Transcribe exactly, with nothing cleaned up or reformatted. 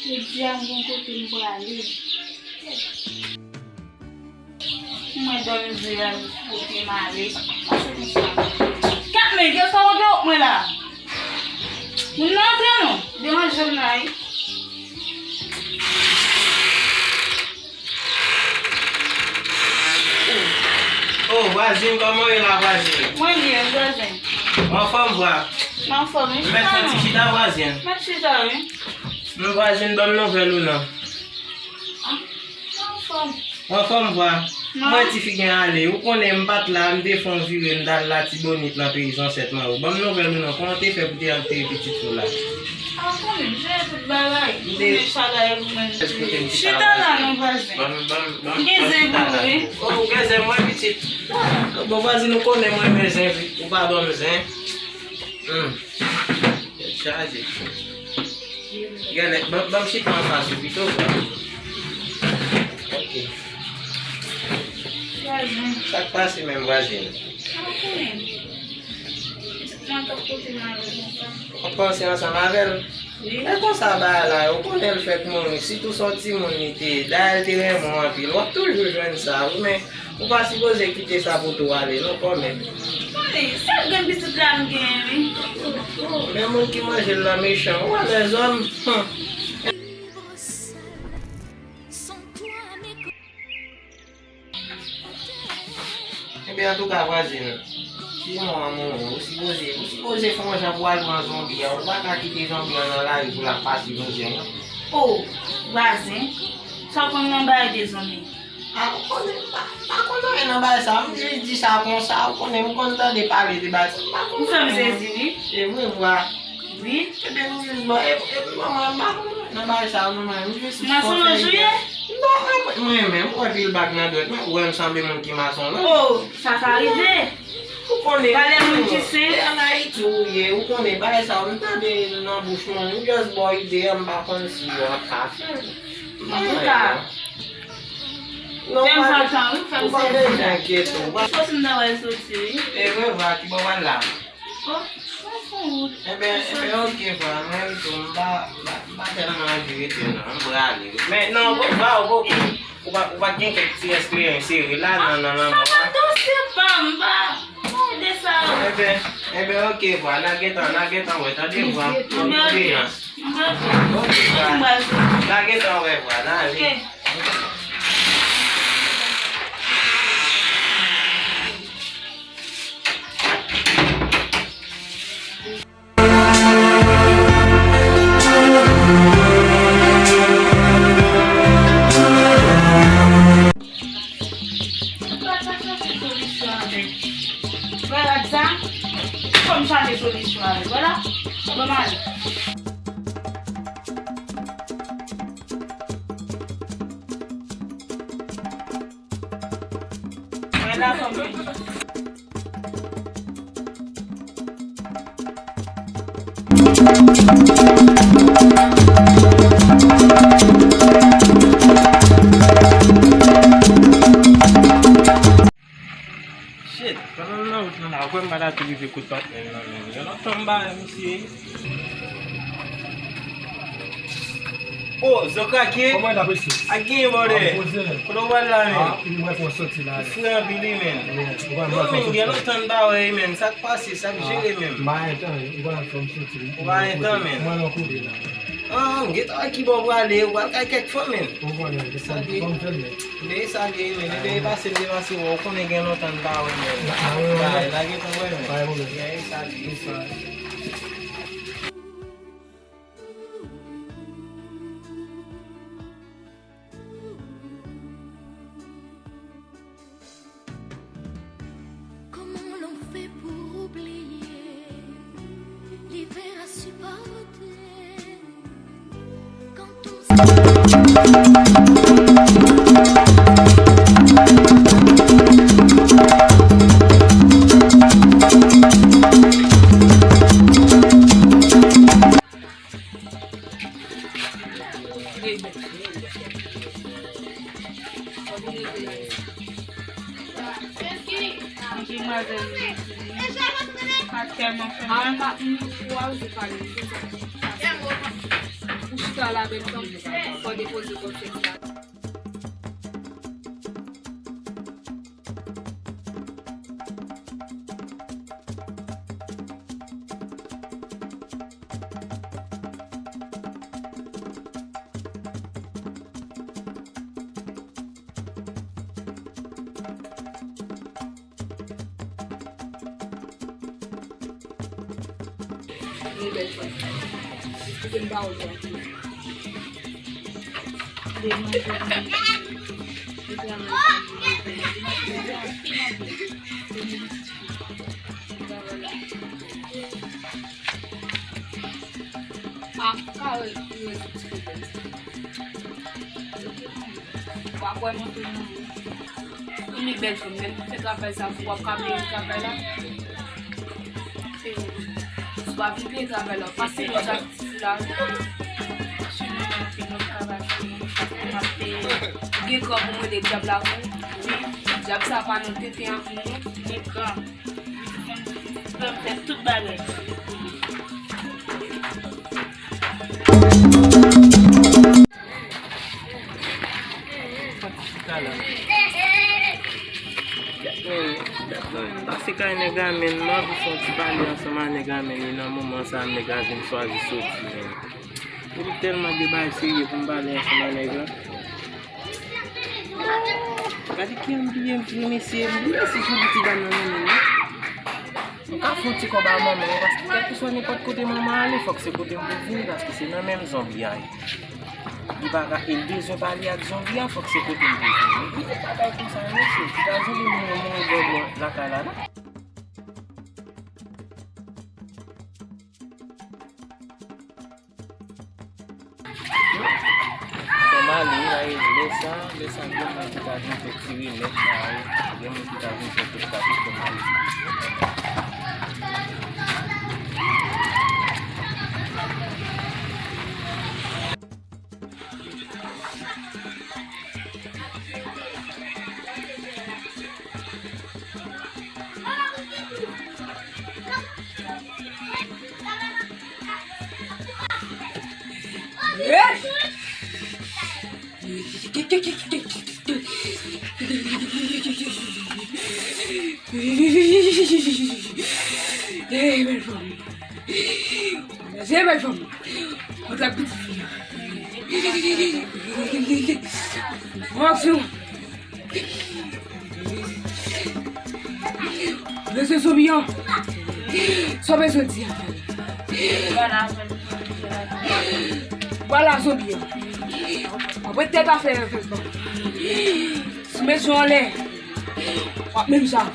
Jodi a, m gen kote m prale. Mwen dòmi di a, kote m ale. Kat men, kiyès k ap antre ak mwen la? Moun nan antre non. Deranje m nan, wi. Oh, vwazin, kòman w ye la, vwazin? Mwen byen, vwazin. Ou anfòm, vwa? Mwen anfòm, wi. Mèt fè ti chita, vwazin. Mèt chita, wi. Men vwazin, ban m nouvèl ou non. Ah, mwen anfòm. Ou anfòm, vwa? Mwen ti figi ale. Ou konnen m pa t la, m te fè yon vire, m t al Latibonit nan peyi zansèt mwen. Ou ban m nouvèl ou non, kòman w te fè pou te antere pitit ou la? Ah, ou konnen, m jere tout bagay. M te... Chita la non, vwazin. M gen zen pou ou, wi. Oh, ou gen zen mwen, pitit. Bon, vwazin, ou konnen mwen renmen zen, wi. Ou pa ban m zen. Hmm. Tèt chaje. Genlè, ban, ban m chita anfas ou pito, vwa. Ok. Vwazin. Sa k pase menm, vwazin? Sa w konnen? Pitit mwen t ap pote m avè l konsa. W ap panse ansanm avè l? Wi. E konsa bagay la, ou konnen l fèk mouri, sitou se yon timoun li te ye. Dayè l te renmen w anpil. W ap toujou jwenn sa, wi, men ou pa sipoze kite sa pote w ale, non, kòmè. Konnen, sèl grenn pitit la m genyen, wi. Men moun ki manje l lan mechan, ou wè lèzòm. Hum. Ebyen, antouka, vwazin, timoun an mouri, ou sipoze, ou sipoze fè yon jan pou w al pran zonbi a. Ou pa ka kite zonbi an nan lari pou l ap pase mizè, non. Oh, vwazin, sa w konn nan bagay de zonbi? Ah, ou konnen, m pa, m pa konn anyen nan bagay sa. M jis di sa konsa, ou konnen, m konn tande pale de bagay sa. M pa konn anyen, non. Ou fè m sezi, wi. E vre, vwa. Wi. Ebyen, m jis, bon, e, e, manman, m pa konn anyen nan bagay sa, manman, m jis... Masonlòj ou ye? Non, mwen, mwen menm, ou wè pil bag nan dwèt mwen, ou wè m sanble moun ki masonlòj. Oh, sa ka rive. Ou konnen, valè moun ki sen. E ann Ayiti ou ye, ou konnen bagay sa yo, m tande l nan bouch moun, m just ba w ide a, m pa konn si yo ap ka fè l. Antouka, fè m pran tan, wi, fè m sezi. Ou pa bezwen enkyete w. Soti m ta pral soti, wi. E vre, vwa, ki bò w al la? Oh, m pral fè wout. Ebyen, ebyen, ok, vwa, mwen menm tou, m pa, m pa, m pa tèlman anvi rete, non, m prale, wi. Men, non, vwa, ou poko. Ou pa, ou pa t gen kèk ti espere sere la nan, nan lanmò a? Sa pa dosye pa m, m pa, m pa de sa. Enben, enben, ok, vwa, n a gentan, n a gentan wè, tande, vwa. Enben, ok. Enben, ok. Ok, vwa. N a gentan wè, vwa, n a ale. Ok. Malad sa, fò m chache solisyon avè l. Vwala, ban m ale. Wè la fanmi. Shit, pandan m nan wout lan la, ou kwè m pa ta tou rive kot patnè m nan, men. Yon lòt tan m ba misye. Oh, zo krake. Kòman w ye la, mesye? A genyen, brother. Ah, poze. Kote w pral la, men? Ah, m wè fò soti la. Ou fre anpil, wi, men. Yo, men, gen lontan n pa wè, men. Sa k pase, sa k jere, men? M pa gen tan, ou pa fè m soti. Ou pa gen tan, men. Mwen nan kote la. Ah, m gentan wè ki bò w prale, ou pral kay kèk fanm, men. Ou konnen, se sa, fò m fè l, men. Deye salye, men, deye pase, m te pase wè w, ou konnen gen lontan n pa wè, men. Lage tan wè, men. Pa gen pwoblèm. Deye salye. Comment l'on fait pour oublier l'hiver à supporter quand on se... Demwazèl yo pa tèlman fè mal. Chita la, bèl fanm, fò depoze konsèy la. Ni bèl fanm. Kite m ba w li. A, kare, kare, ti kote. W ap wè mwen tou nan. Li bèl fanm, men fè travay sa pou w ap ka peye travay la. Si w ap vin peye travay la, pase nou jak ti la. Si nou ap peye nou travay, nou ap peye. Ou gen kran pou mwen de dyab la pou wi. Dyab sa pa nan tenten an pou nou. Gen kran. Fè tout bagay. Pase kay nèg la, men m anvi fè yon ti pale ansanm ak nèg la, men e nan moman sa a nèg la vin chwazi soti, men. Depi tèlman gen bagay serye pou m pale ansanm ak nèg la. Gade ki anbiyans mesye, mesye joudi ti dam nan nan men li. M ka fè yon ti kòb a manman m, paske kèlkeswa nenpòt kote manman ale, fòk se kote m pou vini, paske se nan menm zonbi a ye. Li pa ka, e l bezwen pale ak zonbi a, fòk se kote m pou vini. Epi se bagay konsa, mesye, ti dam zonbi moun yo mouri bò bò lakay la, non? Fò m ale, a, e lè sa, lè sa, gen moun ki ta vin fè ti remèd la, wi. Gen moun ki ta vin fè tout sa, tout fò m ale. Hey, bèl fanm. Hey, bèl fanm. Kontak pitit fi a. Aksyon. Mesye zonbi an. Sa w bezwen di a? Vwala zonbi an. Apre tèt afè yo fè bon. Sou mesye anlè. W ap menm sa.